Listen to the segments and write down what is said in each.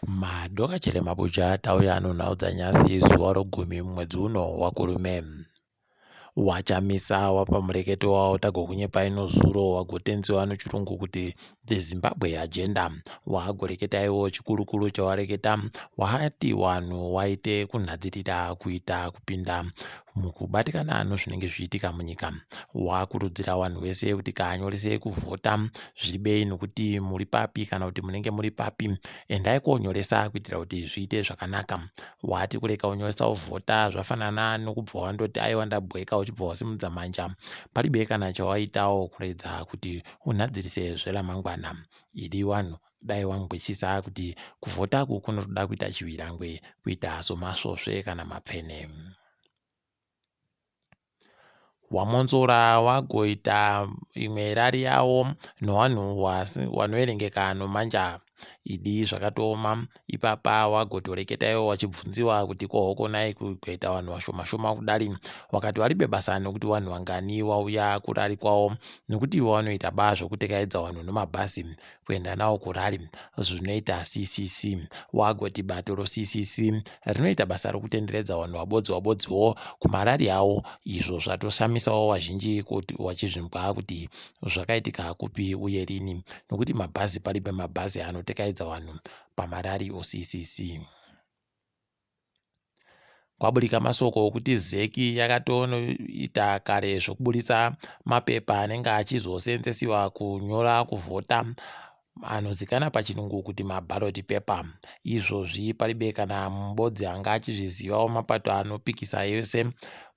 Madokachere mabuja tauya nonhau dzanyasi zuva rogumi mumwedzi uno waKurume. WaChamisa wapa mureketo wawo tagokunyepai nozuro wagotenziwa nochirungu kuti The Zimbabwe Agenda. Wagoreketa iwo chikurukuru chawareketa waati wanhu waite kunhadzirira kuita kupinda mukubatikana nozvinenge zvichiitika munyika. Wakurudzira wanhu wese kuti kaanyorese kuvhota zviribei nokuti muri papi kana kuti munenge muri papi, endai konyoresa kuitira kuti zviite zvakanaka. Wati kureka kunyoresa kuvhota zvafanana nokubva wandoti aiwa ndabweka uchibva wasimudza manja paribe kana chawaitawo kuredza kuti unhadzirise zveramangwana. Idi wanhu dai wangwechisa kuti kuvhotaku kunotoda kuita chivirangwe kuita somasvosve kana mapfene. WaMwonzora wagoita imwe rari yawo nowanhu wanoverengeka nomanja. Idi zvakatooma ipapa wagotoreketa iwo wachibvunziwa kuti ko hokonai kugoita wanhu washoma shoma kudari. Wakati waribe basa nokuti wanhu wangani wauya kurari kwawo nokuti iwo wanoita ba zvokutekaidza wanhu nomabhazi kuenda nawo kurally zvinoita CCC. Wagoti bato roCCC rinoita basa rokutenderedza vanhu wabodzi wabodziwo kumarari awo izvo zvatoshamisawo vazhinji kuti wachizvimbwa kuti zvakaitika kupi uye rini nokuti mabhazi paribe mabhazi anotekaidza vanhu pamarari oCCC. Kwaburika masoko okuti Zec yakatoita kare zvokuburitsa mapepa anenge achizoseenzesiwa kunyora kuvhota anozikana pachirungu kuti maballot paper. Izvozvi paribe kana mubodzi anga achizvizivawo mapato anopikisa ese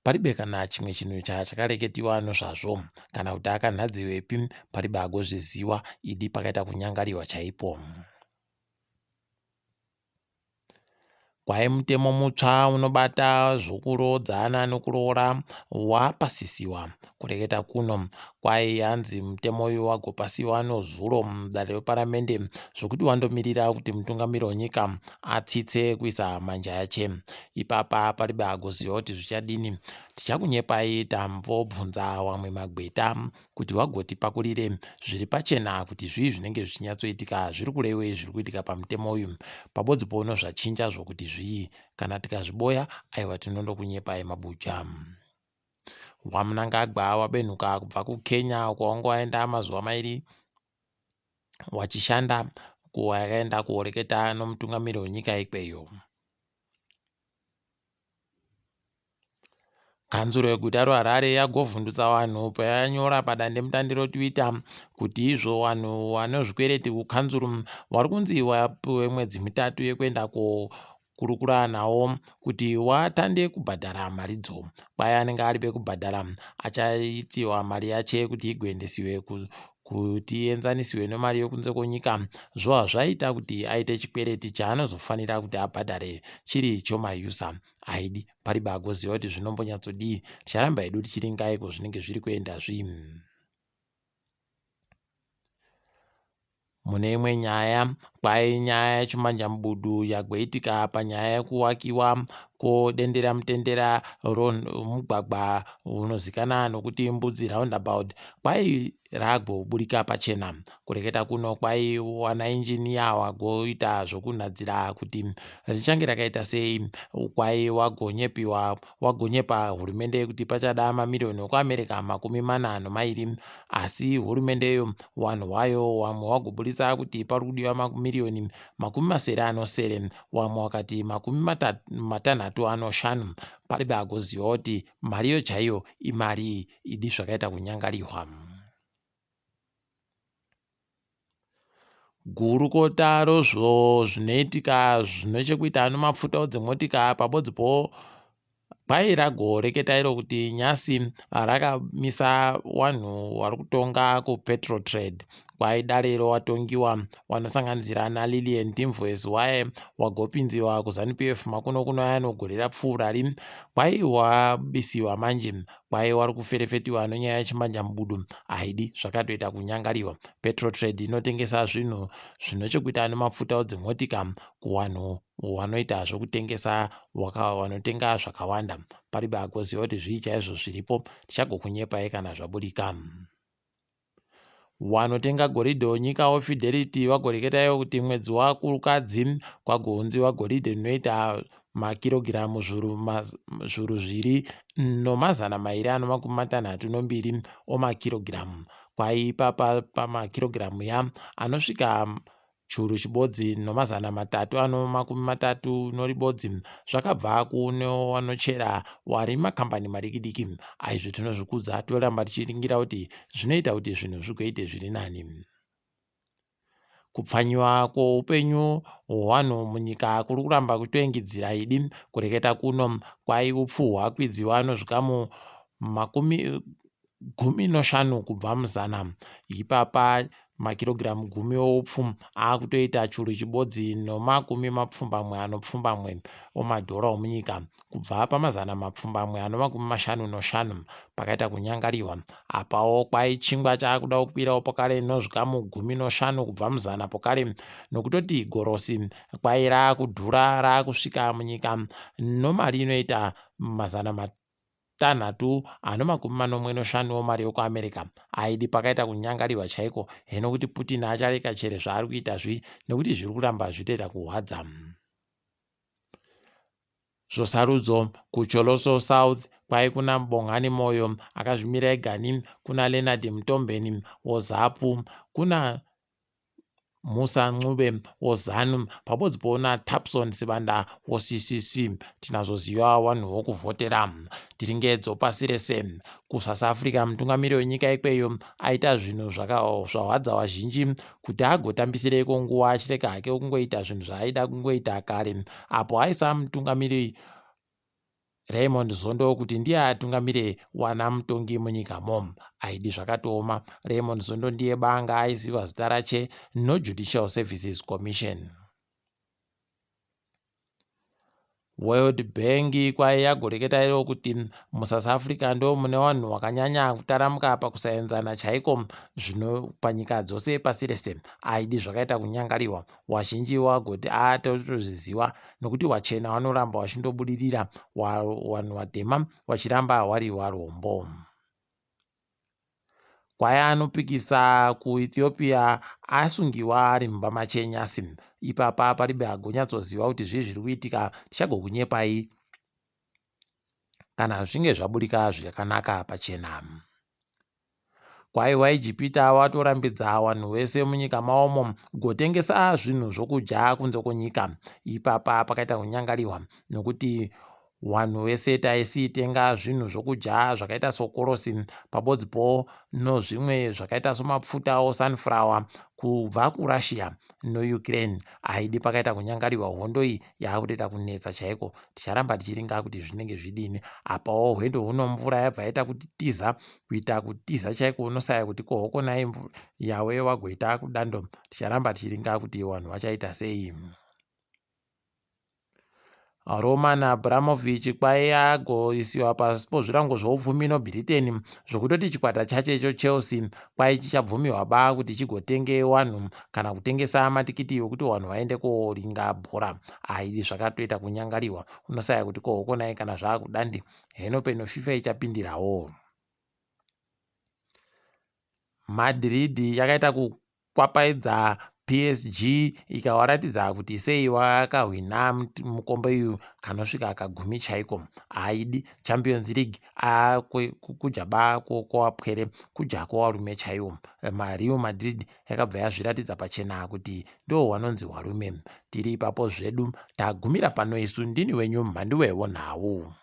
paribe kana chimwe chinhu chakareketiwa nozvazvo kana kuti akanhadziwepi paribe agozviziwa idi pakaita kunyangariwa chaipo. Kwai mutemo mutsva unobata zvokuroodzana nokuroora wapasisiwa. Kureketa kuno kwai hanzi mutemo uyu wagopasiwa nozuro mudare reparamende zvokuti wandomirira kuti mutungamiri wenyika atsitse kuisa manja yache. Ipapa paribe agoziva kuti zvichadini. Tichakunyepai tambobvunza wamwe magweta kuti vagotipakurire zviri pachena kuti zvii zvinenge zvichinyatsoitika, zviri kurevei zviri kuitika pamutemo uyu. Pabodzi pono zvachinja zvokuti zvii, kana tikazviboya aiwa tinondokunyepai mabuja. WaMnangagwa wabenhuka kubva kuKenya uko wanga waenda mazuva mairi wachishanda kuwakaenda kuoreketa nomutungamiri wenyika ikweyo. Kanzuro yeguta reHarare yagovhundutsa vanhu payanyora padandemutande reTwitter kuti izvo vanhu vane zvikwereti kukanzuru vari kunzi vapiwe mwedzi mitatu yekuenda kokurukura nawo kuti watande kubhadhara maridzo. Kwai anenge ari pekubhadhara achaitiwa mari yache kuti igoendesiwe kuti ienzanisiwe nemari yekunze kwenyika zvova zvaita kuti aite chikwereti chaanozofanira kuti abhadhare chiri chomayusa aidi paribe agoziva kuti zvinombonyatsodii ticharamba hedu tichiringa iko zvinenge zviri kuenda zvi Mune imwe nyaya, kwai nyaya yechimanjamubudu yagoitika panyaya yekuwakiwa kwodendera mutendera romugwagwa unozikana nokuti Mbudzi Roundabout kwai ragoburika pachena. Kureketa kuno kwai wanainjiniya wagoita zvokunhadzira kuti richange rakaita sei kwai wagonyepiwa wagonyepa hurumende kuti pachada mamiriyoni ekuAmerica 42 asi hurumendeyo wanhu wayo wamwe wagoburitsa kuti pari kudiwa mamiriyoni 77 wamwe wakati 65 paribe agoziva kuti mariyo chaiyo imarii idi zvakaita kunyangarihwa. Gurukota rozvinoitika zvine chekuita nemafuta edzemotika pabodzi po kwai ragoreketa iro kuti nyasi rakamisa wanhu wari kutonga kuPetrotrade. Kwai dare iro watongiwa wanosanganisira ana Lilian Timvoes waye wagopinziwa kuZanu PF makuno kuno aya gore rapfuurari. Kwai wabisiwa manje Kwai wari kuferefetiwa nenyaya yechimanjamubudu haidi zvakatoita kunyangariwa. Petrotrade inotengesa zvinhu zvine chekuita nemafuta dzimotika kuwanhu wanoita zvekutengesa wanotenga zvakawanda. Paribe agoziva kuti zvii chaizvo zviripo tichagokunyepai kana zvaburika. Wanotenga goridhe wenyika weFidelity vagoreketa ivo kuti mwedzi waKukadzi kwagounziwa goridhe rinoita makirogiramu zvuru zviri nomazana mairi anomakumi matanhatu nombiri omakirogiramu kwaipa pamakirogiramu ya anosvika churu chibodzi nomazana matatu ano makumi matatu noribodzi zvakabva kune wanochera wari makambani madikidiki. Aizvi tinozvikudza toramba tichiringira kuti zvinoita kuti zvinhu zvigoite zviri nani. Kupfanyiwa kwoupenyu hwevanhu munyika kuri kuramba kuchitoengidzira idi. Kureketa kuno kwai upfu hwakwidziwa nozvikamu makumi 15 kubva muzana. Ipapa makirogiramu gumi oupfu akutoita churu chibodzi nomakumi mapfumbamwe anopfumbamwe omadhora omunyika kubva pamazana mapfumbamwe anomakumi mashanu noshanu pakaita kunyangariwa. Apawo kwai chingwa chaakuda kukwirawo pokare nozvikamu 15 kubva muzana pokare nokutoti gorosi kwai raakudhura raakusvika munyika nomari inoita mazana matanhatu anomakumi manomwe noshanu omari yokuAmerica. Aidi pakaita kunyangariwa chaiko heno kuti Putin achareka chere zvaari kuita zvi nekuti zviri kuramba zvitoita kuhwadza. Zvosarudzo kuCholoso South kwai kuna Bongani Moyo akazvimira egani, kuna Leonard Mtombeni woZapu, kuna Musa Ncube woZanu pabodzi poona Tapson Sibanda woCCC. Tinazoziva wanhu wokuvhotera. Tiringedzo pasi rese. KuSouth Africa mutungamiri wenyika ikweyo aita zvinhu zvahwadza vazhinji kuti agotambisireiko nguva achirega hake kungoita zvinhu zvaaida kungoita kare apo aisa mutungamiri Raymond Zondo kuti ndiye atungamire wana mutongi munyikamo. Aidi zvakatooma. Raymond Zondo ndiye banga aiziva zita rache noJudicial Services Commission. World Bank kwai yagoreketa iro kuti muSouth Africa ndo mune vanhu vakanyanya kutaramuka pakusaenzana chaiko zvino panyika dzose pasi rese. Aidi zvakaita kunyangariwa. Wazhinji wagoti atotozviziva nokuti wachena wanoramba wachindobudirira wanhu watema wachiramba wari warombo. Kwai anopikisa kuEthiopia asungiwa ari mumba mache nyasi. Ipapa paribe agonyatsoziva kuti zvii zviri kuitika tichagokunyepai kana zvichinge zvaburika zvakanaka pachena. Kwai waIjipita watorambidza wanhu wese munyika mawomo kugotengesa zvinhu zvokudya kunze kwonyika. Ipapa pakaita kunyangariwa nokuti wanhu wese taisitenga zvinhu zvokudya zvakaita sokorosi pabodzipo nozvimwe zvakaita somapfuta osunflower kubva kuRussia noUkraine. Haidi pakaita kunyangariwa hondo iyi yakutoita kunetsa chaiko. Ticharamba tichiringa kuti zvinenge zvidini. Apawo hwendo huno mvura yabva yaita kutitiza kuita kutiza chaiko unosaya kuti kohoko naye yawe wagoita kudando. Ticharamba tichiringa kuti vanhu vachaita sei. Roman Abramovich kwai agoisiwa pasi pozvirango zvoupfumi noBritain zvokutoti chikwata chacho icho Chelsea kwai chichabvumiwa ba kuti chigotenge wanhu kana kutengesa matikiti ekuti vanhu vaende koringa bhora. Aidi zvakatoita kunyangariwa unosaya kuti kohokonai kana zvaakudandi heno peno FIFA ichapindirawo. Madrid yakaita kukwapaidza PSG ikawaratidza kuti sei wakahwina mukombe uyu kanosvika kagumi chaiko. Haidi Champions League kujaba kwowapwere kuja kwowarume chaiwo. Real Madrid yakabva yazviratidza pachena kuti ndo wanonzi warume. Tiri ipapo zvedu tagumira pano isu ndini wenyu Mhanduwe wonhau.